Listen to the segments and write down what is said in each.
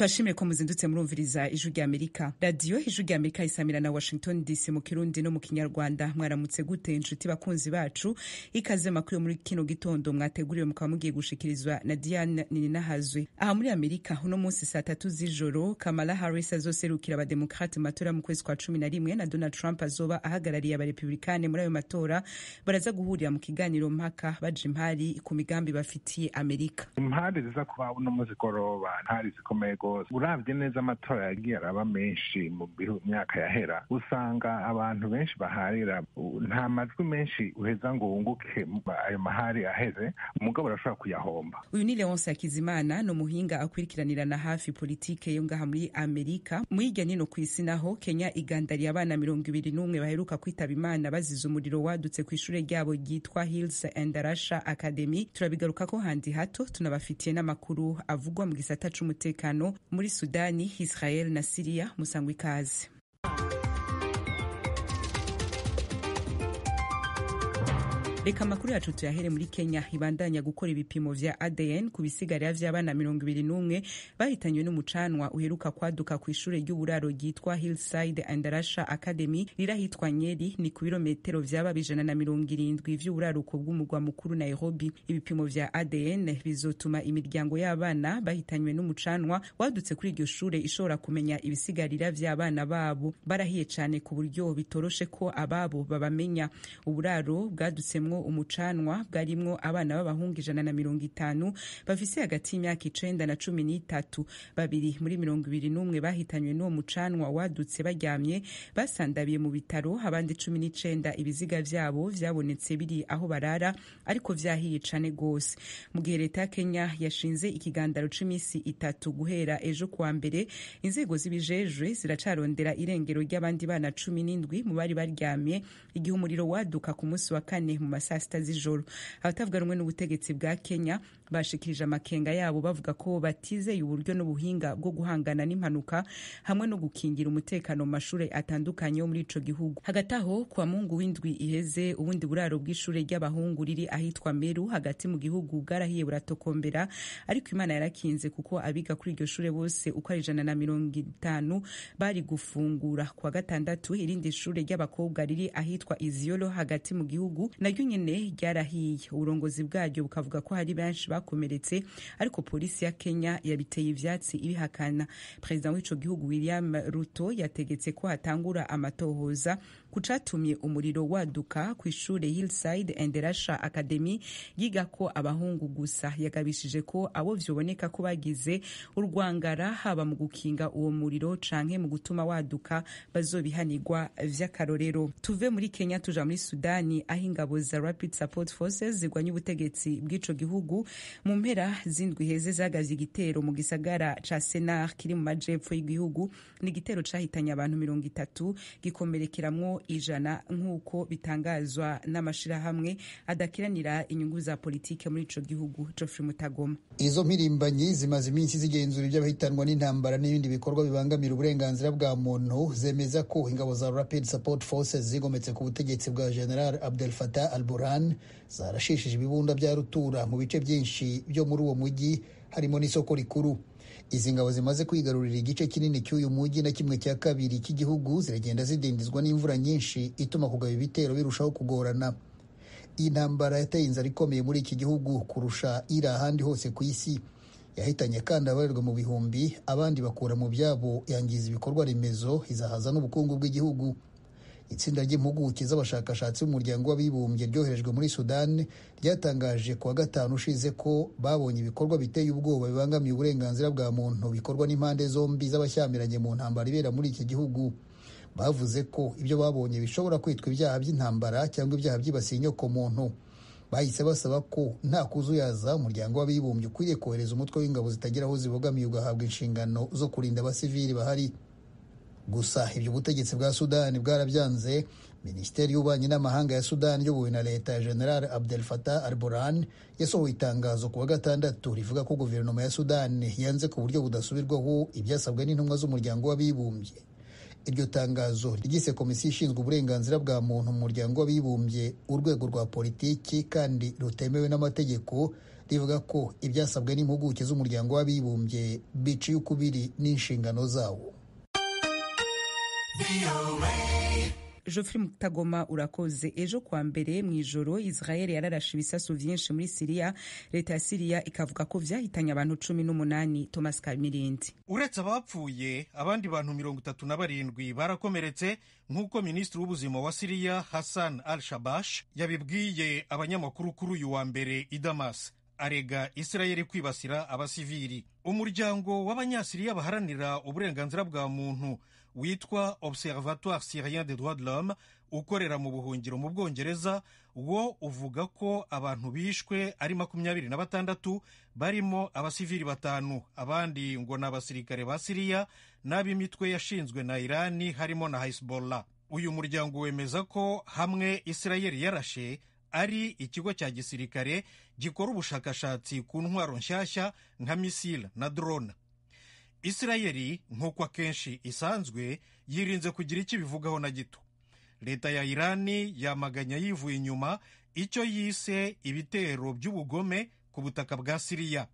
Turashimire ko muzindutse murumviriza Ijwi rya Amerika. Radiyo Ijwi rya Amerika isamira na Washington DC mu Kirundi no mu Kinyarwanda. Mwaramutse gute, inshuti bakunzi bacu? Ikaze makuru yo muri kino gitondo mwateguriwe mukaba mugiye gushikirizwa na Diane Nininahazwe. Aha muri Amerika uno munsi saa 3 z'ijoro, Kamala Harris azoserukira Abademokrate mu matora mu kwezi kwa 11 na Donald Trump azoba ahagarariye Abarepublikane muri ayo matora baraza guhurira mu kiganiro mpaka baja impari ku migambi bafitiye Amerika. Impari ziza kuba uno muzigoroba ntari zikomeye gose. Uravye neza amatora yagiye araba menshi mu myaka yahera, usanga abantu benshi baharira, nta majwi menshi uheza ngo wunguke ayo mahari aheze, umugabo urashobora kuyahomba. Uyu ni Leonce Hakizimana, ni umuhinga akurikiranirana hafi politike yo ngaha muri Amerika. Mwirya nino kw'isi naho, Kenya igandariye abana 21 baheruka kwitaba Imana bazize umuriro wadutse kw'ishure ryabo ryitwa Hills and Arasha Academy. Turabigaruka ko handi hato, tunabafitiye n'amakuru avugwa mu gisata c'umutekano muri Sudani, Israel na Syria. Musangwa ikaze. Reka amakuru yacu tuyahere muri Kenya ibandanya gukora ibipimo vya ADN ku bisigarira vy'abana 21 bahitanywe n'umucanwa uheruka kwaduka ku ishure ry'uburaro ryitwa Hillside and Arasha Academy rirahitwa Nyeri, ni ku birometero vyaba 170 vy'uburaruko bw'umugwa mukuru Nairobi. Ibipimo vya ADN bizotuma imiryango y'abana bahitanywe n'umucanwa wadutse kuri iryo shure ishobora kumenya ibisigarira vy'abana babo. Barahiye cane ku buryo bitoroshe ko ababo babamenya. Uburaro bwadutsemwo umucanwa bwarimwo abana b'abahungu 150 bafise hagati y'imyaka 9 na 13. Babiri muri 21 bahitanywe n'uwo mucanwa wadutse baryamye basandabiye mu bitaro, abandi 19 ibiziga vyabo vyabonetse biri aho barara ariko vyahiye cane gose. Mu gihe leta ya Kenya yashinze ikigandaro c'imisi 3 guhera ejo kuwa mbere, inzego zibijejwe ziracarondera irengero ry'abandi bana 17 mu bari baryamye igihe umuriro waduka ku munsi wa kane mu masaa 6 z'ijoro. Abatavuga rumwe n'ubutegetsi bwa Kenya bashikirije amakenga yabo bavuga ko batizeye uburyo n'ubuhinga bwo guhangana n'impanuka hamwe no gukingira umutekano mu mashure atandukanye yo muri ico gihugu. Hagati aho, kwa Mungu w'indwi iheze, ubundi buraro bw'ishure ry'abahungu riri ahitwa Meru hagati mu gihugu bwarahiye buratokombera, ariko Imana yarakinze kuko abiga kuri iryo shure bose uko ari 150 bari gufungura. Kwa gatandatu, irindi shure ry'abakobwa riri ahitwa Isiolo hagati mu gihugu naryo nyene ryarahiye. Uburongozi bwaryo bukavuga ko hari benshi bakomeretse, ariko polisi ya Kenya yabiteye ivyatsi ibihakana. Perezida w'ico gihugu William Ruto yategetse ko hatangura amatohoza kucatumye umuriro waduka ku ishure Hillside and Rasha Academy yigako abahungu gusa. Yagabishije ko abo vyoboneka ko bagize urwangara haba mu gukinga uwo muriro canke mu gutuma waduka bazobihanirwa vy'akarorero. Tuve muri Kenya tuja muri Sudani, aho ingabo za Rapid Support Forces zigwanya ubutegetsi bw'ico gihugu mu mpera z'indwi heze zagavye igitero mu gisagara ca Sennar kiri mu majepfo y'igihugu. Ni igitero cahitanye abantu 30 gikomerekeramwo 100 nk'uko bitangazwa n'amashirahamwe adakiranira inyungu za politike muri ico gihugu. Geoffrey Mutagoma. Izo mpirimbanyi zimaze iminsi zigenzura iby'abahitanwa n'intambara n'ibindi bikorwa bibangamira uburenganzira bwa muntu, zemeza ko ingabo za Rapid Support Forces zigometse ku butegetsi bwa General Abdel Fattah al-Burhan zarashishije ibibunda bya rutura mu bice byinshi byo muri uwo mujyi, harimo n'isoko rikuru. Izi ngabo zimaze kwigarurira igice kinini cy'uyu mujyi na 1/2 cy'igihugu, ziragenda zidindizwa n'imvura nyinshi ituma kugaba ibitero birushaho kugorana. Iyi ntambara yateye inzara ikomeye muri iki gihugu kurusha iri ahandi hose ku isi. Yahitanye kandi abarirwa mu bihumbi, abandi bakura mu byabo, yangiza ibikorwa remezo, izahaza n'ubukungu bw'igihugu. Itsinda ry'impuguke z'abashakashatsi b'umuryango w'abibumbye ryoherejwe muri Sudani ryatangaje kuwa gatanu ushize ko babonye ibikorwa biteye ubwoba bibangamiye uburenganzira bwa muntu bikorwa n'impande zombi z'abashyamiranye mu ntambara ibera muri iki gihugu. Bavuze ko ibyo babonye bishobora kwitwa ibyaha by'intambara cyangwa ibyaha byibasiye inyokomuntu. Bahise basaba ko nta kuzuyaza umuryango w'abibumbye ukwiriye kohereza umutwe w'ingabo zitagira aho zibogamiye ugahabwa inshingano zo kurinda abasivili bahari. Gusa ibyo ubutegetsi bwa Sudani bwarabyanze. Minisiteri y'ububanyi n'amahanga ya Sudani iyobowe na leta ya General Abdel Fattah al-Burhan yasohoye itangazo kuwa gatandatu rivuga ko guverinoma ya Sudani yanze ku buryo budasubirwaho ibyasabwe n'intumwa z'umuryango w'abibumbye. Iryo tangazo ryise komisiyo ishinzwe uburenganzira bwa muntu mu muryango w'abibumbye urwego rwa politiki kandi rutemewe n'amategeko, Rivuga ko ibyasabwe n'impuguke z'umuryango w'abibumbye biciye ukubiri n'inshingano zawo. Geoffrey Mutagoma urakoze. Ejo kwa mbere mu ijoro Israel yararashe ibisasu vyinshi muri Syria, leta ya Syria ikavuga ko vyahitanye abantu 18. Thomas Kamirindi. Uretse abapfuye, abandi bantu 37 barakomeretse, nk'uko minisitiri w'ubuzima wa Syria Hassan al-Shabash yabibwiye abanyamakuru kuri uyu wa mbere i Damas. Arega Israel kwibasira abasivili. Umuryango w'abanyasiriya baharanira uburenganzira bwa muntu witwa Observatoire Syrien des Droits de l'Homme ukorera mu buhungiro mu Bwongereza wo uvuga ko abantu bishwe ari 26, barimo abasivili 5, abandi ngo ni abasirikare ba Siriya n'ab'imitwe yashinzwe na Irani harimo na Hezbollah. Uyu muryango wemeza ko hamwe Israel yarashe ari ikigo cya gisirikare gikora ubushakashatsi ku ntwaro nshyashya nka misile na drone. Israeli nk'uko akenshi isanzwe yirinze kugira icyo ibivugaho na gito. Leta ya Irani yamaganya yivuye inyuma icyo yise ibitero by'ubugome ku butaka bwa Siriya.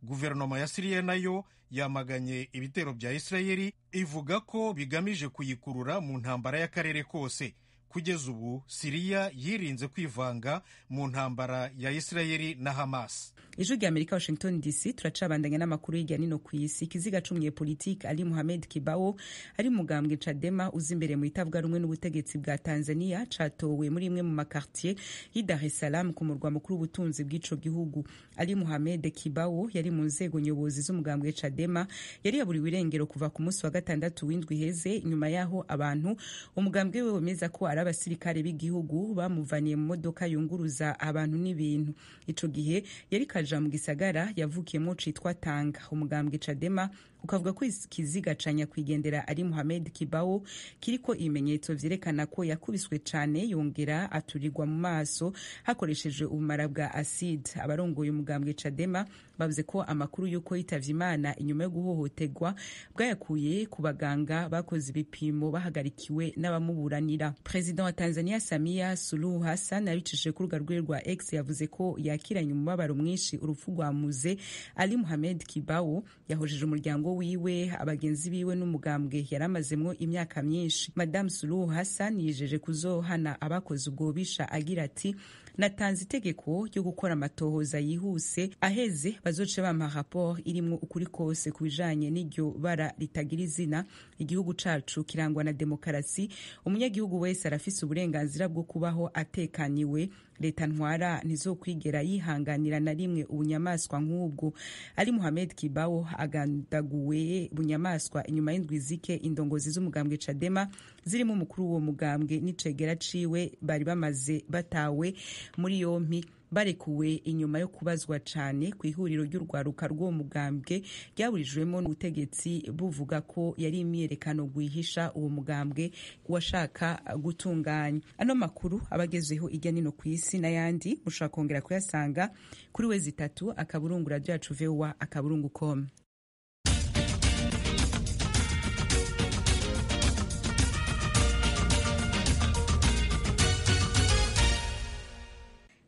Guverinoma ya Siriya nayo yamaganye ibitero bya Israeli, ivuga ko bigamije kuyikurura mu ntambara y'akarere kose. Kugeza ubu Siriya yirinze kwivanga mu ntambara ya Israeli na Hamas. Ijwi rya Amerika, Washington DC. Turacabandanya n'amakuru hirya nino ku isi. Ikiziga c'umunyepolitike Ali Mohamed Kibao ari mugambwe Chadema uza imbere mu itavuga rumwe n'ubutegetsi bwa Tanzania catowe muri imwe mu makartier y'i Dar es Salaam ku murwa mukuru w'ubutunzi bw'ico gihugu. Ali Mohamed Kibao yari mu nzego nyobozi z'umugambwe Chadema, yari yaburiwe irengero kuva ku munsi wa gatandatu w'indwi iheze, nyuma yaho abantu umugambwe we wemeza ko ari abasirikare b'igihugu bamuvaniye mu modoka yunguruza abantu n'ibintu. Ico gihe yari kaja mu gisagara yavukiyemo citwa Tanga. Umugambwe Chadema ukavuga ko ikiziga ca nyakwigendera ari Mohamed Kibao kiriko ibimenyetso vyerekana ko yakubiswe cane yongera aturirwa mu maso hakoreshejwe ubumara bwa acide. Abarongoye umugambwe Chadema bavuze ko amakuru y'uko yitavye Imana inyuma yo guhohoterwa bwayakuye ku baganga bakoze ibipimo bahagarikiwe n'abamuburanira. President wa Tanzania Samia Suluhu Hassan abicishije ku rubuga rwiwe rwa X yavuze ko yakiranye umubabaro mwinshi urupfu rwa Muze Ali Mohamed Kibao. Yahojeje umuryango wiwe, abagenzi biwe n'umugambwe yaramazemwo imyaka myinshi. Madame Suluhu Hassan yijeje kuzohana abakoze ubwo bubisha agira ati: natanze itegeko ryo gukora amatohoza yihuse, aheze bazoce bampa rapport irimwo ukuri kose ku bijanye n'iryo bara ritagira izina. Igihugu cacu kirangwa na demokarasi, umunyagihugu wese arafise uburenganzira bwo kubaho atekaniwe. Leta ntwara ntizokwigera yihanganira na rimwe ubunyamaswa nk'ubwo. Ali Mohamed Kibao agandaguwe bunyamaswa inyuma y'indwi zike indongozi z'umugambwe Chadema zirimo umukuru w'uwo mugambwe n'icegera ciwe bari bamaze batawe muri yompi, barekuwe inyuma yo kubazwa cane ku ihuriro ry'urwaruka rw'uwo mugambwe ryaburijwemo n'ubutegetsi buvuga ko yari imyiyerekano rwihisha uwo mugambwe washaka gutunganya. Ano makuru abagezeho irya nino ku isi n'ayandi mushobora kongera kuyasanga kuri www.radiocvoa.com.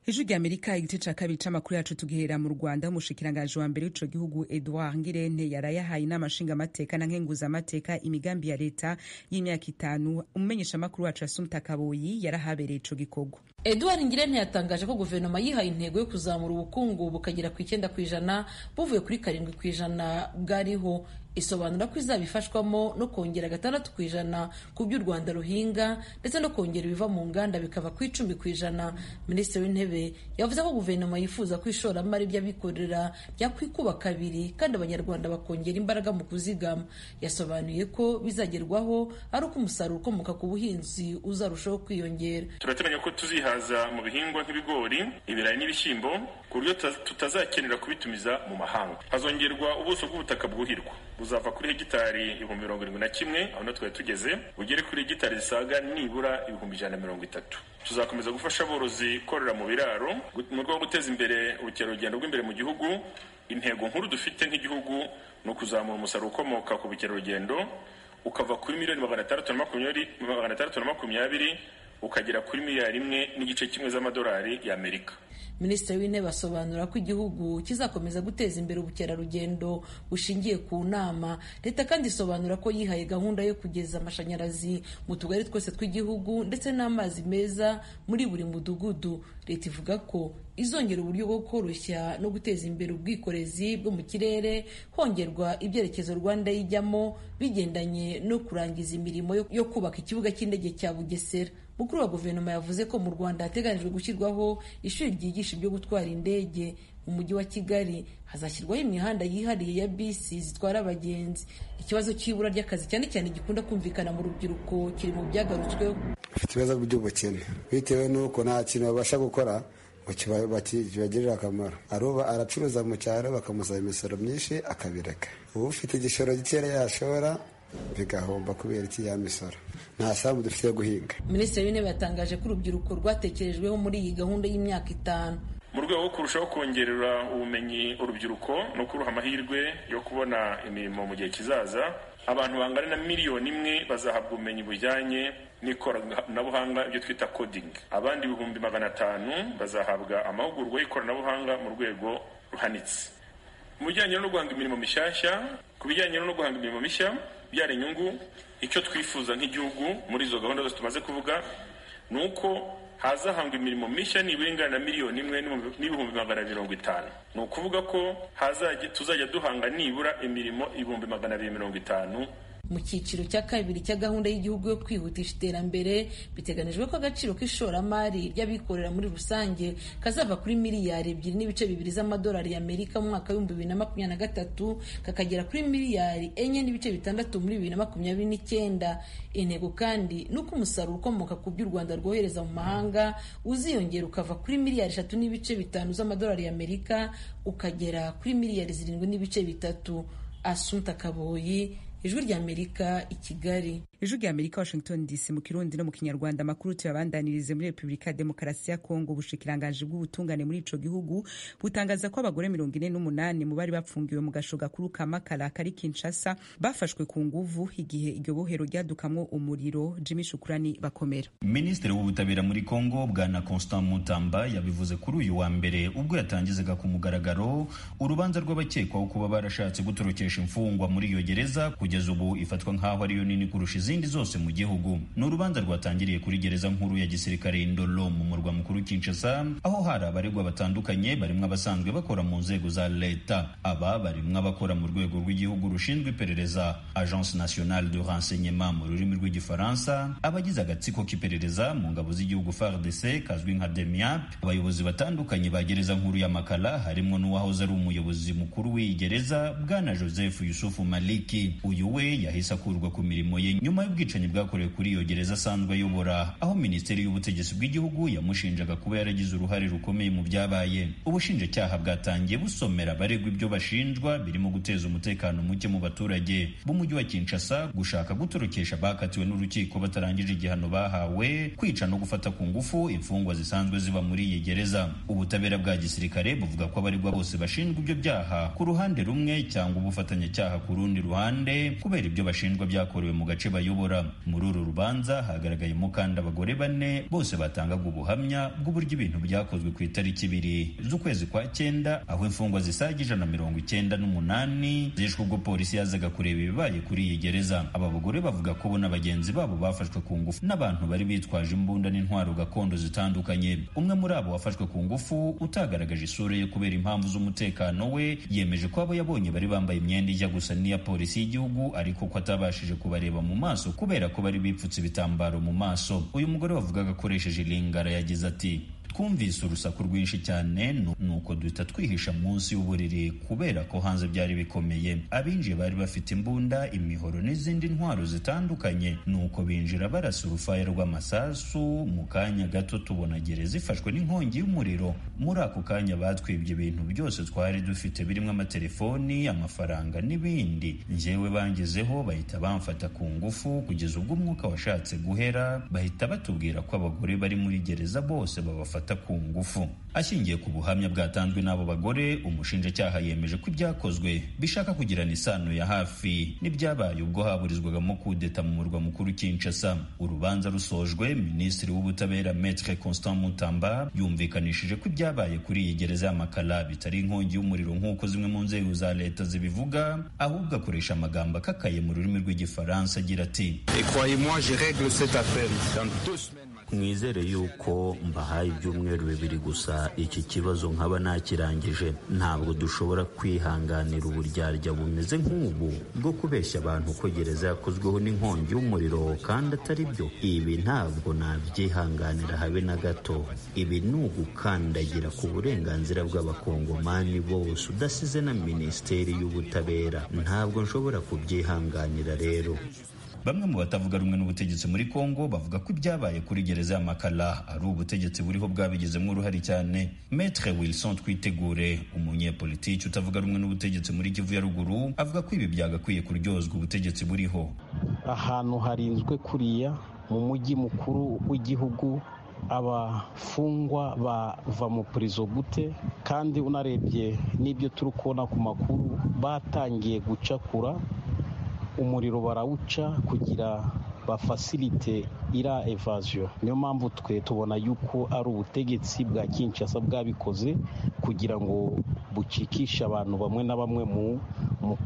Ijwi rya Amerika, igice ca kabiri c'amakuru yacu tugihera mu Rwanda. Umushikiranganji wa mbere w'ico gihugu Edouard Ngirente yarayahaye inama nshingamateka na nkenguzamateka imigambi ya leta y'imyaka 5. Umumenyeshamakuru wacu Assumpta Kaboyi yarahabereye ico gikorwa. Edouard Ngirente yatangaje ko guverinoma yihaye intego yo kuzamura ubukungu bukagera ku 9% buvuye kuri 7% bwariho. Isobanura ko izabifashwamo no kongera 6% ku byo u Rwanda ruhinga ndetse no kongera ibiva mu nganda bikava ku 10%. Minisitiri w'Intebe yavuze ko guverinoma yifuza ko ishoramari ry'abikorera ryakwikuba kabiri kandi Abanyarwanda bakongera imbaraga mu kuzigama. Yasobanuye ko bizagerwaho ari uko umusaruro ukomoka ku buhinzi uzarushaho kwiyongera. Turateganya ko tuzihaza mu bihingwa nk'ibigori, ibirayi n'ibishyimbo ku buryo tutazakenera kubitumiza mu mahanga. Hazongerwa ubuso bw'ubutaka bwuhirwa buzava kuri hegitari 71,000 aho natwe tugeze bugere kuri hegitari zisaga nibura 130,000. Tuzakomeza gufasha aborozi korora mu biraro mu rwego rwo guteza imbere ubukerarugendo bw'imbere mu gihugu. Intego nkuru dufite nk'igihugu ni ukuzamura umusaruro ukomoka ku bukerarugendo ukava kuri miliyoni 620 ukagera kuri miliyari 1.5 z'amadolari y'Amerika. Minisitiri w'Intebe asobanura ko igihugu kizakomeza guteza imbere ubukerarugendo bushingiye ku nama. Leta kandi isobanura ko yihaye gahunda yo kugeza amashanyarazi mu tugari twose tw'igihugu ndetse n'amazi meza muri buri mudugudu. Leta ivuga ko izongera uburyo bwo koroshya no guteza imbere ubwikorezi bwo mu kirere, hongerwa ibyerekezo Rwanda yijyamo bigendanye no kurangiza imirimo yo kubaka ikibuga cy'indege cya Bugesera. Mukuru wa guverinoma yavuze ko mu Rwanda hateganijwe gushyirwaho ishuri ryigisha ibyo gutwara indege. Mu mujyi wa Kigali hazashyirwaho imihanda yihariye ya bisi zitwara abagenzi. Ikibazo cy'ibura ry'akazi cyane cyane gikunda kumvikana mu rubyiruko kiri mu byagarutsweho. Bafite ibibazo by'ubukene bitewe n'uko nta kintu babasha gukora ngo kibagirire akamaro. Aruba aracuruza mu cyaro bakamusaba imisoro myinshi akabireka. Ubu ufite igishoro gikeya yashora bigahomba kubera iki ya misoro. Nta sambu dufite yo guhinga. Minisitiri w'Intebe yatangaje ko urubyiruko rwatekerejweho muri iyi gahunda y'imyaka 5. Mu rwego rwo kurushaho kongerera ubumenyi urubyiruko no kuruha amahirwe yo kubona imirimo mu gihe kizaza, abantu bangana na miliyoni 1 bazahabwa ubumenyi bujyanye n'ikoranabuhanga, ibyo twita coding. Abandi 500,000 bazahabwa amahugurwa y'ikoranabuhanga mu rwego ruhanitse. Mu bijyanye no guhanga imirimo mishyashya, ku bijyanye no guhanga imirimo mishya byara inyungu, icyo twifuza nk'igihugu muri izo gahunda zose tumaze kuvuga ni uko hazahangwa imirimo mishya nibura ingana na miliyoni 1,250,000. Ni ukuvuga ko tuzajya duhanga nibura imirimo 250,000. Mu cyiciro cya kabiri cya gahunda y'igihugu yo kwihutisha iterambere, biteganijwe ko agaciro k'ishoramari ry'abikorera muri rusange kazava kuri miliyari 2.2 z'amadolari y'Amerika mu mwaka wa 2023 kakagera kuri miliyari 4.6 muri 2029. Intego kandi ni uko umusaruro ukomoka ku byo u Rwanda rwohereza mu mahanga uziyongera ukava kuri miliyari 3.5 z'amadolari y'Amerika ukagera kuri miliyari 7.3. Asumta Kaboyi, Ijwi ry'Amerika i Kigali. Ijwi ry'Amerika Washington DC mu Kirundi no mu Kinyarwanda. Amakuru tuyabandanirize muri Republika ya Demokarasi ya Kongo. Ubushikiranganje bw'ubutungane muri ico gihugu butangaza ko abagore 48 mu bari bapfungiwe mu gasho gakuru ka Makala kari Kinshasa bafashwe ku nguvu igihe iryo bohero ryadukamwo umuriro. Jimmy Shukrani bakomera. Minisitiri w'ubutabera muri Kongo Bwana Constant Mutamba yabivuze kuri uyu wa mbere ubwo yatangizaga ku mugaragaro urubanza rw'abakekwaho kuba barashatse gutorokesha imfungwa muri iyo gereza kugeza ubu ifatwa nk'aho ariyo nini kurusha izindi zose mu gihugu. Ni urubanza rwatangiriye kuri gereza nkuru ya gisirikare Ndolo mu murwa mukuru Kinshasa, aho hari abaregwa batandukanye barimo abasanzwe bakora mu nzego za leta. Aba barimo abakora mu rwego rw'igihugu rushinzwe iperereza Agence Nationale de Renseignement mu rurimi rw'igifaransa, abagize agatsiko k'iperereza mu ngabo z'igihugu FARDC kazwi nka DEMIAP, abayobozi batandukanye ba gereza nkuru ya Makala harimo n'uwahoze ari umuyobozi mukuru w'iyi gereza Bwana Joseph Yusufu Maliki. Uyu we yahise akurwa ku mirimo ye nyuma y'ubwicanyi bwakorewe kuri iyo gereza asanzwe ayobora, aho minisiteri y'ubutegetsi bw'igihugu yamushinjaga kuba yaragize uruhare rukomeye mu byabaye. Ubushinjacyaha bwatangiye busomera abaregwa ibyo bashinjwa birimo guteza umutekano muke mu baturage b'umujyi wa Kinshasa, gushaka gutorokesha bakatiwe n'urukiko batarangije igihano bahawe, kwica no gufata ku ngufu imfungwa zisanzwe ziba muri iyi gereza. Ubutabera bwa gisirikare buvuga ko abaregwa bose bashinjwa ibyo byaha ku ruhande rumwe cyangwa ubufatanyacyaha ku rundi ruhande kubera ibyo bashinjwa byakorewe mu gace bayobora. Muri uru rubanza hagaragayemo kandi abagore 4 bose batangaga ubuhamya bw'uburyo ibintu byakozwe ku itariki 2 z'ukwezi kwa 9, aho imfungwa zisaga 198 zishwe ubwo polisi yazaga kureba ibibaye kuri iyi gereza. Aba bagore bavuga ko bo na bagenzi babo bafashwe ku ngufu n'abantu bari bitwaje imbunda n'intwaro gakondo zitandukanye. Umwe muri abo wafashwe ku ngufu utagaragaje isura ye kubera impamvu z'umutekano we, yemeje ko abo yabonye bari bambaye imyenda ijya gusa n'iya polisi y'igihugu, ariko ko atabashije kubareba mu maso kubera ko bari bipfutse ibitambaro mu maso. Uyu mugore wavugaga akoresheje ilingara yagize ati: twumvise urusaku rwinshi cyane nuko duhita twihisha munsi y'uburiri kubera ko hanze byari bikomeye. Abinjiye bari bafite imbunda, imihoro n'izindi ntwaro zitandukanye, nuko binjira barasa urufaya rw'amasasu. Mu kanya gato tubona gereza ifashwe n'inkongi y'umuriro. Muri ako kanya batwibye ibintu byose twari dufite birimo amatelefoni, amafaranga n'ibindi. Njyewe bangezeho bahita bamfata ku ngufu kugeza ubwo umwuka washatse guhera, bahita batubwira ko abagore bari muri gereza bose babafata babafata ku ngufu. Ashingiye ku buhamya bwatanzwe n'abo bagore, umushinjacyaha yemeje ko ibyakozwe bishaka kugirana isano ya hafi n'ibyabaye ubwo haburizwagamo kudeta mu murwa mukuru Kinshasa. Urubanza rusojwe, Minisitiri w'Ubutabera Maître Constant Mutamba yumvikanishije ko ibyabaye kuri iyi gereza ya Makala bitari inkongi y'umuriro nk'uko zimwe mu nzego za leta zibivuga, ahubwo akoresha amagambo akakaye mu rurimi rw'Igifaransa agira ati: Mwizere yuko mbahaye ibyumweru 2 gusa iki kibazo nkaba nakirangije. Ntabwo dushobora kwihanganira uburyarya bumeze nk'ubu bwo kubeshya abantu ko gereza yakozweho n'inkongi y'umuriro kandi atari byo. Ibi ntabwo nabyihanganira habe na gato. Ibi ni ugukandagira ku burenganzira bw'abakongomani bose udasize na Minisiteri y'Ubutabera. Ntabwo nshobora kubyihanganira rero. Bamwe mu batavuga rumwe n'ubutegetsi muri Kongo bavuga ko ibyabaye kuri gereza ya Makala ari ubutegetsi buriho bwabigizemo uruhare cyane. Maître Wilson Twitegure, umunyepolitiki utavuga rumwe n'ubutegetsi muri Kivu ya Ruguru, avuga ko ibi byagakwiye kuryozwa ubutegetsi buriho. Ahantu harinzwe kuriya mu mujyi mukuru w'igihugu, abafungwa bava mu prison gute? Kandi unarebye n'ibyo turi kubona ku makuru, batangiye gucakura umuriro barawuca kugira bafasilite ira evasion. Niyo mpamvu twe tubona yuko ari ubutegetsi bwa Kinshasa bwabikoze kugira ngo bucikishe abantu bamwe na bamwe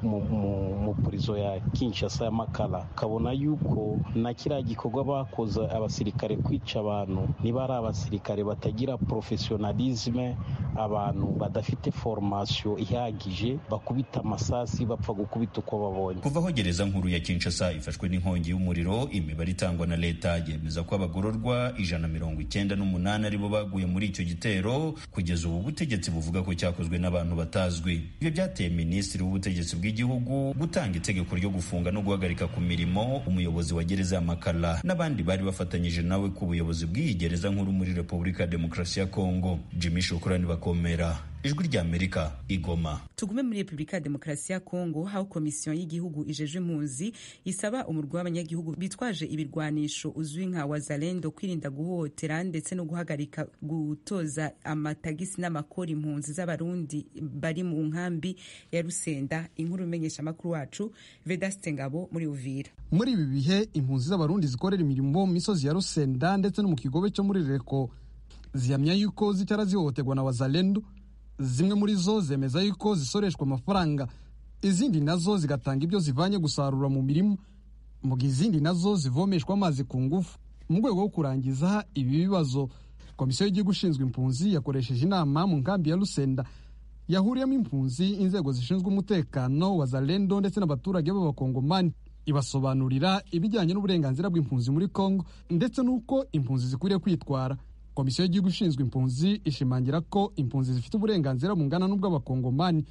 mu prison ya Kinshasa ya Makala. Kabona yuko na kiriya gikorwa bakoze abasirikare kwica abantu, niba ari abasirikare batagira professionalisme, abantu badafite formation ihagije, bakubita amasasi bapfa gukubita uko babonye. Kuva aho gereza nkuru ya Kinshasa ifashwe n'inkongi y'umuriro, imibare itangwa na leta yemeza ko abagororwa 198 aribo baguye muri icyo gitero. Kugeza ubu butegetsi buvuga ko cyakozwe n'abantu batazwi. Ibyo byateye Minisitiri w'Ubutegetsi bw'Igihugu gutanga itegeko ryo gufunga no guhagarika ku mirimo umuyobozi wa gereza ya Makala n'abandi bari bafatanyije nawe ku buyobozi bw'iyi gereza nkuru muri Repubulika ya Demokarasi ya Kongo. Jimmy Shukrani Bakomera, Ijwi ry'Amerika, Igoma. Tugume muri Repubulika ya Demokarasi ya Kongo, aho komisiyo y'igihugu ijejwe impunzi isaba umurwi w'abanyagihugu bitwaje ibirwanisho uzwi nka Wazalendo kwirinda guhohotera ndetse no guhagarika gutoza amatagisi n'amakori impunzi z'Abarundi bari mu nkambi ya Rusenda. Inkuru imenyesha makuru wacu Vedaste Ngabo muri Uvira. Muri ibi bihe impunzi z'Abarundi zikorera imirimo mu misozi ya Rusenda ndetse no mu kigobe cyo muri Reko zihamya yuko zicara zihohoterwa na Wazalendo. Zimwe muri zo zemeza yuko zisoreshwa amafaranga, izindi nazo zigatanga ibyo zivanye gusarura mu mirima, mu gihe izindi nazo zivomeshwa amazi ku ngufu. Mu rwego rwo kurangiza ibi bibazo, komisiyo y'igihugu ishinzwe impunzi yakoresheje inama mu nkambi ya Rusenda yahuriyemo impunzi, inzego zishinzwe umutekano, Wazalendo ndetse n'abaturage b'Abakongomani, ibasobanurira ibijyanye n'uburenganzira bw'impunzi muri Kongo ndetse n'uko impunzi zikwiriye kwitwara. Komisiyo y'igihugu ishinzwe impunzi ishimangira ko impunzi zifite uburenganzira bungana n'ubw'Abakongomani,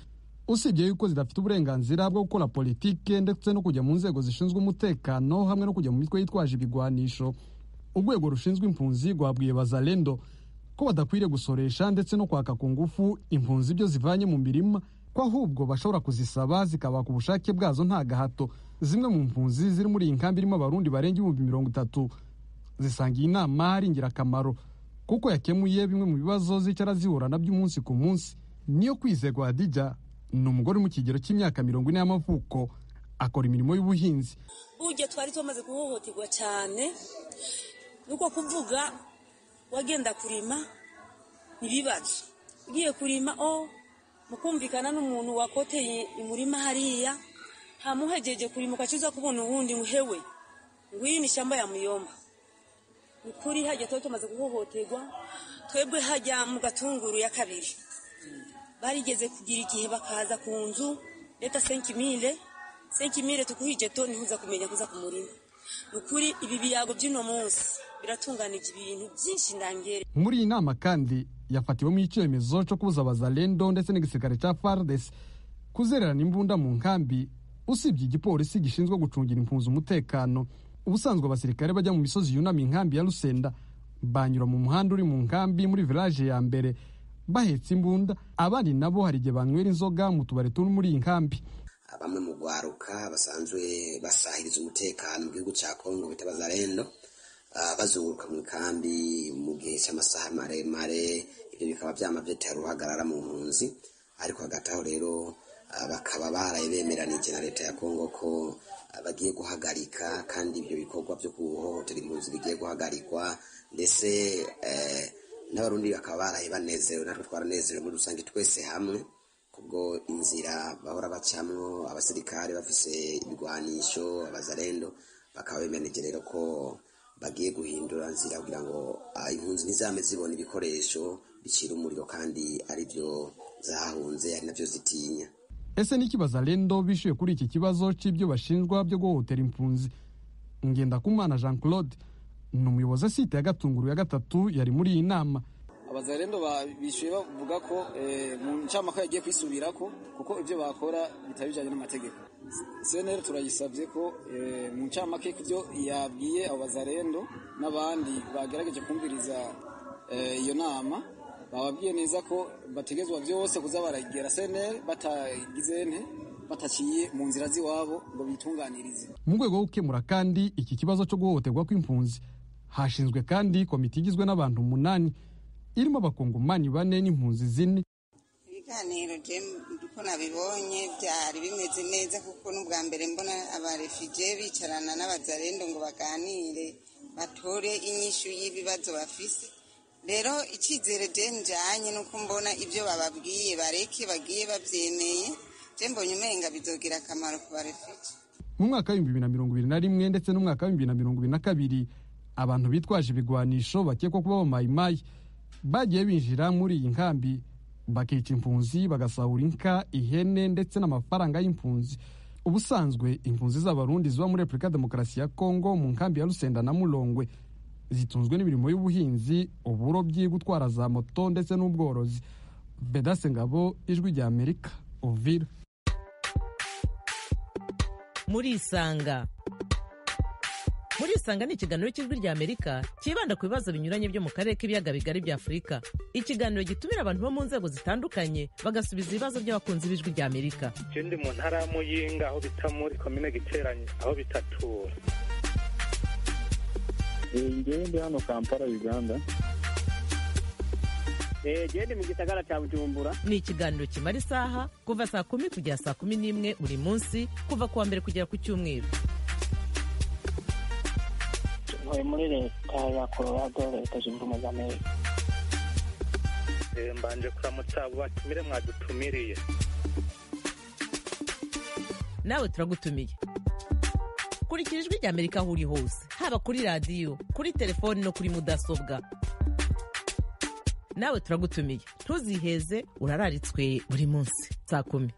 usibye yuko zidafite uburenganzira bwo gukora politike ndetse no kujya mu nzego zishinzwe umutekano hamwe no kujya mu mitwe yitwaje ibigwanisho. Urwego rushinzwe impunzi rwabwiye Wazalendo ko badakwiriye gusoresha ndetse no kwaka ku ngufu impunzi ibyo zivanye mu mirima, ko ahubwo bashobora kuzisaba zikabaka ubushake bwazo nta gahato. Zimwe mu mpunzi ziri muri iyi nkambi irimo Abarundi barenga 30,000 zisanga iyi nama ari ingirakamaro kuko yakemuye bimwe mu bibazo zicara zihura nabyo umunsi ku munsi. Niyo Kwizerwa Hadija ni umugore mu kigero cy'imyaka 40 y'amavuko, akora imirimo y'ubuhinzi. Burya twari tumaze guhohoterwa cyane, nuko kuvuga wagenda kurima ntibibazo, ugiye kurima mukumvikana n'umuntu wakoteye umurima hariya, hamuhejeje kurima ukacuza kubona uwundi muhewe ngwiyi ni shamba ya muyomba. Ukuri hajya tuba tumaze guhohoterwa twebwe, hajya mu gatunguru ya kabiri barigeze kugira igihe bakaza ku nzu leta 5000 tukuhije to ntihuza kumenya kuza ku murima. Ukuri ibi biyago by'ino munsi biratunganije ibintu byinshi ndangere. Muri iyi nama kandi yafatiwemo icyemezo cyo kubuza Wazalendo ndetse n'igisirikare cya FARDC kuzererana imbunda mu nkambi, usibye igipolisi gishinzwe gucungira impunzi umutekano. Ubusanzwe abasirikare bajya mu misozi yunamye inkambi ya Rusenda banyura mu muhanda uri mu nkambi muri village ya mbere bahetse imbunda, abandi nabo hari igihe banywera inzoga mu tubari turi muri iyi nkambi. Bamwe mu rwaruka basanzwe basahiriza umutekano mu gihugu cya Kongo bita Wazalendo Bazunguruka mu ikambi mu gihe cy'amasaha maremare, ibyo bikaba byama byatera uruhagarara mu mpunzi. Ariko hagati aho rero bakaba baraye bemeranije na leta ya Kongo ko bagiye guhagarika, kandi ibyo bikorwa byo guhohotera impunzi bigiye guhagarikwa. Ndetse n'Abarundi bakaba baraye banezerewe, natwe twaranezerewe muri rusange twese hamwe, kubwo inzira bahora bacamwo abasirikare bafise ibigwanisho, abazarendo, bakaba bemeranije rero ko bagiye guhindura nzira kugira ngo impunzi ntizame zibona ibikoresho bicira umuriro, kandi aribyo zahunze, ari nabyo zitinya. Ese niki Bazalendo bishuye kuri iki kibazo c'ibyo bashinjwa byo guhohotera impunzi? Ngendakumana Jean Claude ni umuyobozi site ya Gatunguru ya gatatu, yari muri iyi nama. Abazarendo bishuye bavuga ko mu ncamake yagiye kwisubirako, kuko ibyo bakora bitari bijanye n'amategeko. CNL turayisabye ko mu ncamake kubyo yabwiye abo bazarendo n'abandi bagerageje kumviriza iyo nama, bababwiye neza ko bategezwa byose kuza baragera CNL batagize nte bataciye mu nzira z'iwabo ngo bitunganirize. Mu rwego rwo gukemura kandi iki kibazo cyo guhohoterwa kw'impunzi, hashinzwe kandi komite igizwe n'abantu 8 irimo abakongomani 4 n'impunzi 4. Ibiganiro je uko nabibonye byari bimeze neza, kuko n'ubwa mbere mbona abarefije bicarana n'abazarendo ngo baganire batore inyishu y'ibibazo bafise. Rero icyizere je njanye nuko mbona ibyo bababwiye bareke bagiye babyemeye, je mbonye umenga bizogira akamaro ku barefije. Mu mwaka wa 2021 ndetse n'umwaka wa 2022, abantu bitwaje ibigwanisho bakekwa kuba abamayimayi bagiye binjira muri iyi nkambi, bakica impunzi, bagasahura inka, ihene ndetse n'amafaranga y'impunzi. Ubusanzwe impunzi z'Abarundi ziba muri Repubulika Demokarasi ya Kongo mu nkambi ya Rusenda na Mulongwe zitunzwe n'imirimo y'ubuhinzi, uburobyi, gutwara za moto ndetse n'ubworozi. Bedase Ngabo, Ijwi rya Amerika, Uvira. Murisanga. Murisanga ni ikiganiro cy'Ijwi rya Amerika cyibanda ku bibazo binyuranye byo mu karere k'ibiyaga bigari bya Afurika. Ikiganiro gitumira abantu bo mu nzego zitandukanye bagasubiza ibibazo by'abakunzi b'Ijwi rya Amerika. Je ndi mu ntara ya Muyinga, aho bita muri komine Giteranye, aho bitatura. Ngewe ndi hano Kampala, Uganda. Gende mu gisagara cya Bujumbura. Ni ikiganiro kimara isaha kuva saa 10 kugera saa 11 buri munsi, kuva kuwa mbere kugera ku cyumweru. Ntuye muri leta ya Colorado, Leta Zunze Ubumwe za Amerika. Mbanje kuramutsa abo batumire mwadutumiriye. Nawe turagutumiye. Kurikira Ijwi rya Amerika aho uri hose, haba kuri radiyo, kuri telefoni no kuri mudasobwa. Nawe turagutumiye, ntuziheze, urararitswe buri munsi saa 10.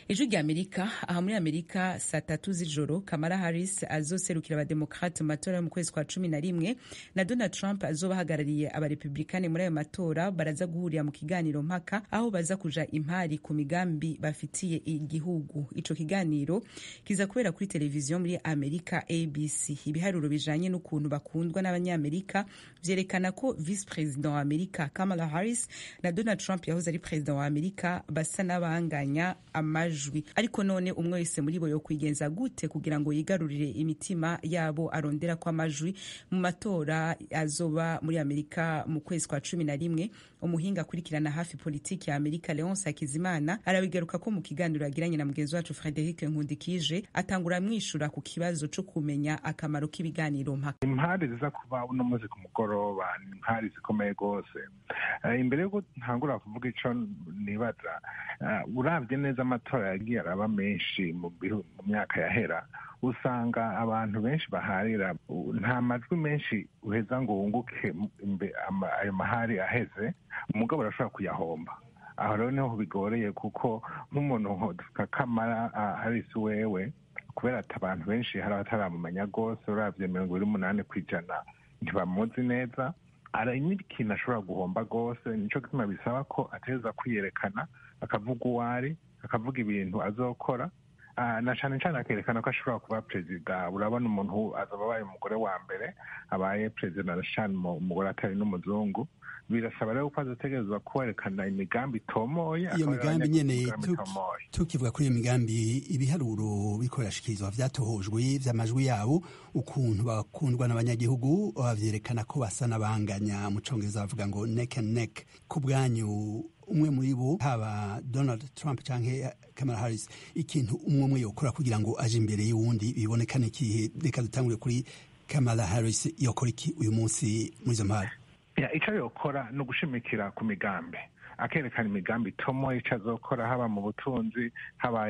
Ijwi rya Amerika. Aha muri Amerika saa 3 z'ijoro, Kamala Harris azoserukira abademokrate mu matora yo mu kwezi kwa 11 na Donald Trump azobahagarariye abarepublikane muri ayo matora baraza guhurira mu kiganiro mpaka, aho baza kuja impari ku migambi bafitiye igihugu. Ico kiganiro kiza kubera kuri televiziyo muri Amerika ABC. Ibiharuro bijanye n'ukuntu bakundwa n'abanyamerika vyerekana ko vice president wa Amerika Kamala Harris na Donald Trump yahoze ari president wa Amerika basa n'abanganya amajwi. Ariko none umwe wese muri bo yokwigenza gute kugira ngo yigarurire imitima yabo arondera ko amajwi mu matora azoba muri Amerika mu kwezi kwa 11? Umuhinga akurikirana hafi politiki ya Amerika Leonce Hakizimana arabigaruka ko mu kiganiro yagiranye na mugenzi wacu Frederic Nkundikije, atangura amwishura ku kibazo co kumenya akamaro k'ibiganiro mpaka. Impari ziza kuba uno munsi ku mugoroba ni impari zikomeye rwose. Imbere yuko ntangura kuvuga ico nibaza, uravye neza amatora yagiye araba menshi mu myaka yahera, usanga abantu benshi baharira, nta majwi menshi uheza ngo wunguke ayo mahari aheze, umugabo arashobora kuyahomba. Aho rero niho bigoreye, kuko nk'umuntu nka Kamala Harris wewe, kubera ati abantu benshi hari abataramumenya rwose, uravye 28% ntibamuzi neza, hari n'ikintu ashobora guhomba rwose. Nico gituma bisaba ko ateza kwiyerekana, akavuga uwo ari, akavuga ibintu azokora, Na cane cane akerekana ko ashobora kuba perezida. Urabona umuntu azaba abaye umugore wa mbere abaye perezida, na cane umugore atari n'umuzungu. Birasaba rero ko azotegerezwa kwerekana imigambi itomoye. Iyo migambi nyene, tukivuga kuri iyo migambi, ibiharuro biriko birashikirizwa vyatohojwe vy'amajwi yabo, ukuntu bakundwa n'abanyagihugu, bavyerekana ko basa n'abanganya, mu congereza bavuga ngo neck and neck. Ku bwanyu, umwe muri bo, haba Donald Trump canke Kamala Harris, ikintu umwe umwe yokora kugira ngo aje imbere y'uwundi bibonekane ikihe? Reka dutangure kuri Kamala Harris, yokora iki uyu munsi muri izo mpari? Icyo yokora ni ugushimikira ku migambi, akerekana imigambi itomoye icyo azokora, haba mu butunzi, haba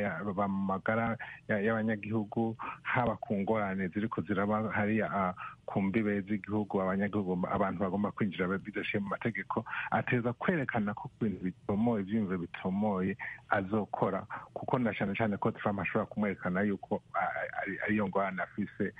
mu magara y'abanyagihugu, haba ku ngorane ziriko ziraba hariya ku mbibe z'igihugu, abanyagihugu, abantu bagomba kwinjira bidaciye mu mategeko. Ateza kwerekana ko ibintu bitomoye, ivyiyumviro bitomoye azokora, kuko na cane cane ko Trump ashobora kumwerekana yuko ariyo ngorane afise,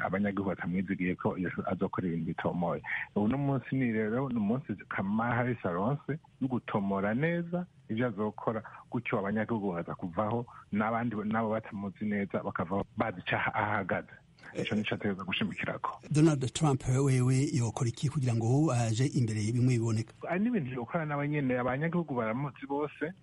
abanyagihugu batamwizigiye ko azokora ibintu bitomoye. Uno munsi ni rero ni umunsi Kamala Harris aronse yo gutomora neza ibyo azokora, gutyo abanyagihugu baza kuvaho n'abandi nabo batamuzi neza bakavaho bazi ico ahagaze. Ico nico ategereza gushimikirako. Donald Trump wewe yokora iki kugira ngo aje imbere bimwe biboneka? Hari n'ibintu yokora nawe nyene. Abanyagihugu baramuzi bose,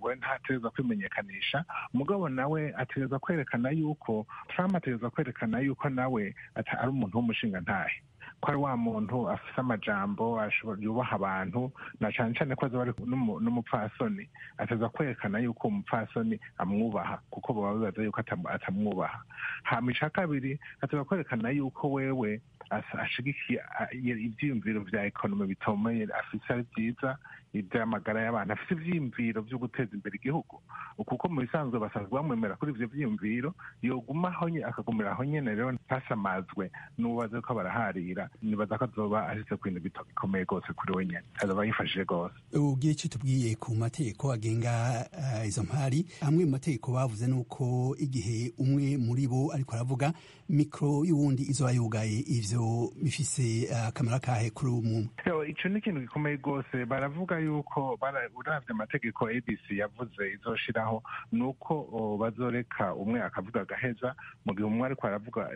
we ntategereza kwimenyekanisha. Mugabo nawe ategereza kwerekana yuko, Trump ategereza kwerekana yuko nawe ari umuntu w'umushingantahe, ko ari wa muntu afise amajambo, yubaha abantu, na cane cane ko azoba ari n'umupfasoni. Ateza kwerekana yuko umupfasoni amwubaha, kuko baba bibaza yuko atamwubaha. Hama ica kabiri, ateza kwerekana yuko wewe ashigikiye ivyiyumviro vya économie bitomeye afise ari vyiza, ivy'amagara y'abantu, afise ivyiyumviro vyo guteza imbere igihugu, kuko mu bisanzwe basanzwe bamwemera kuri ivyo vyiyumviro. Yoguma aho, akagumira aho nyene rero, ntasamazwe n'ubaze ko baraharira. Nibaza ko azoba ashitse ku bintu bikomeye rwose kuri we nyene, azoba yifashije rwose. Ugira icyo tubwiye ku mategeko agenga izo mpari? Amwe mu mategeko bavuze nuko igihe umwe muri bo ariko aravuga, mikoro y'uwundi izoba yugaye. Ivyo bifise akamaro kahe kuri umwe? Ico ni ikintu gikomeye rwose. Baravuga yuko, uravye amategeko ABC yavuze izoshiraho, nuko bazoreka umwe akavuga agaheza. Mu gihe umwe ariko aravuga,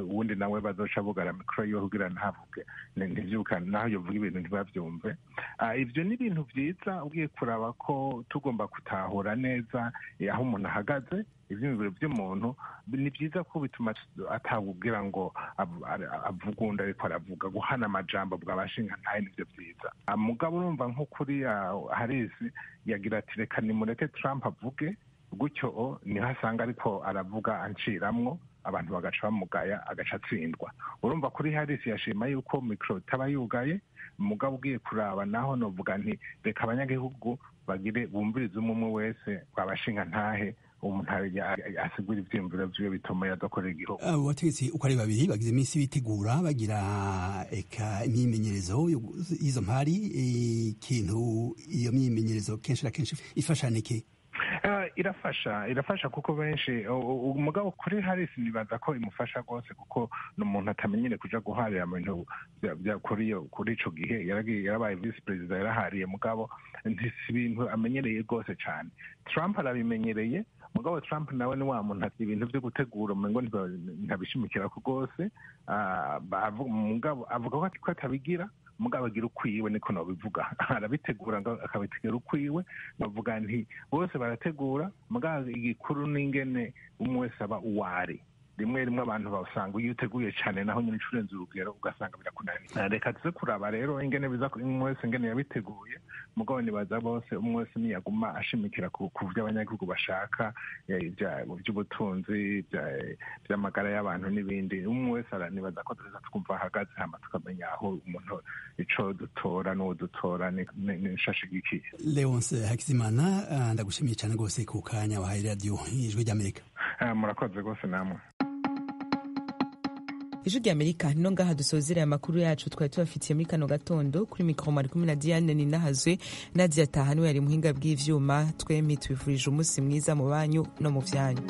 uwundi nawe bazoca bugara mikoro yiwe kugira ntavuge, ntivyuka naho yovuga ibintu ntibavyumve. Ivyo ni ibintu vyiza ugiye kuraba ko tugomba gutahura neza aho umuntu ahagaze, ivyiyumviro vy'umuntu. Ni vyiza ko bituma atawubwira ngo avuga undi ariko aravuga, guhana amajambo bw'abashinga ntaye, nivyo vyiza. Mugabo urumva nko kuri Harris yagira ati: "Reka nimureke Trump avuge", gutyo niho asanga ariko aravuga anciramwo, abantu bagaca bamugaya, agaca atsindwa. Urumva kuri Harris yashima yuko mikoro itaba yugaye. Mugabo ugiye kuraba naho, novuga nti reka abanyagihugu bagire bumvirize umwe umwe wese babashinga ntahe, umuntu asigura ivyiyumviro vyiwe bituma yadakorera igihugu. Abo bategetsi uko ari babiri bagize iminsi bitegura, bagira eka imyimenyerezo y'izo mpari. Ikintu iyo myimenyerezo kenshi na kenshi ifasha niki? Irafasha, irafasha, kuko benshi, umugabo kuri Harris nibaza ko imufasha rwose, kuko ni umuntu atamenyere kuja guharira mu bintu kuri ico gihe. Yarabaye vice perezida, yarahariye, mugabo si ibintu amenyereye rwose cane. Trump arabimenyereye, mugabo Trump nawe ni wa muntu ati ibintu vyo gutegura umengo ntabishimikirako rwose. Mugabo avuga ko atabigira, mugabo agira ukwiwe, niko nobivuga. Arabitegura akabitegura ukwiwe. Bavuga nti bose barategura, mugabo igikuru n'ingene umwe wese aba uwari. Rimwe rimwe abantu basanga iyo uteguye cyane naho nyine urenze urugero, ugasanga birakunaniye. Reka tuze kuraba rero ingene biza, umwe wese ingene yabiteguye. Mugabo nibaza bose, umwe wese niyaguma ashimikira ku byo abanyagihugu bashaka, by'ubutunzi, by'amagara y'abantu n'ibindi, umwe wese nibaza ko tuza twumva ahagaze, hama tukamenya aho umuntu ico dutora n'uwo dutora n'ishashigikiye. Leonce Hakizimana, ndagushimiye cyane rwose ku kanya wahaye Radiyo Ijwi ry'Amerika. Murakoze rwose namwe. Ijwi ry'Amerika, no ngaha dusozereye amakuru yacu twari tubafitiye muri kano gatondo. Kuri mikoro mwari kumwe na Diane Ninahazwe. Nadia Taha niwe yari muhinga bw'ivyuma. Twembi tubifurije umunsi mwiza mu banyu no mu vyanyu.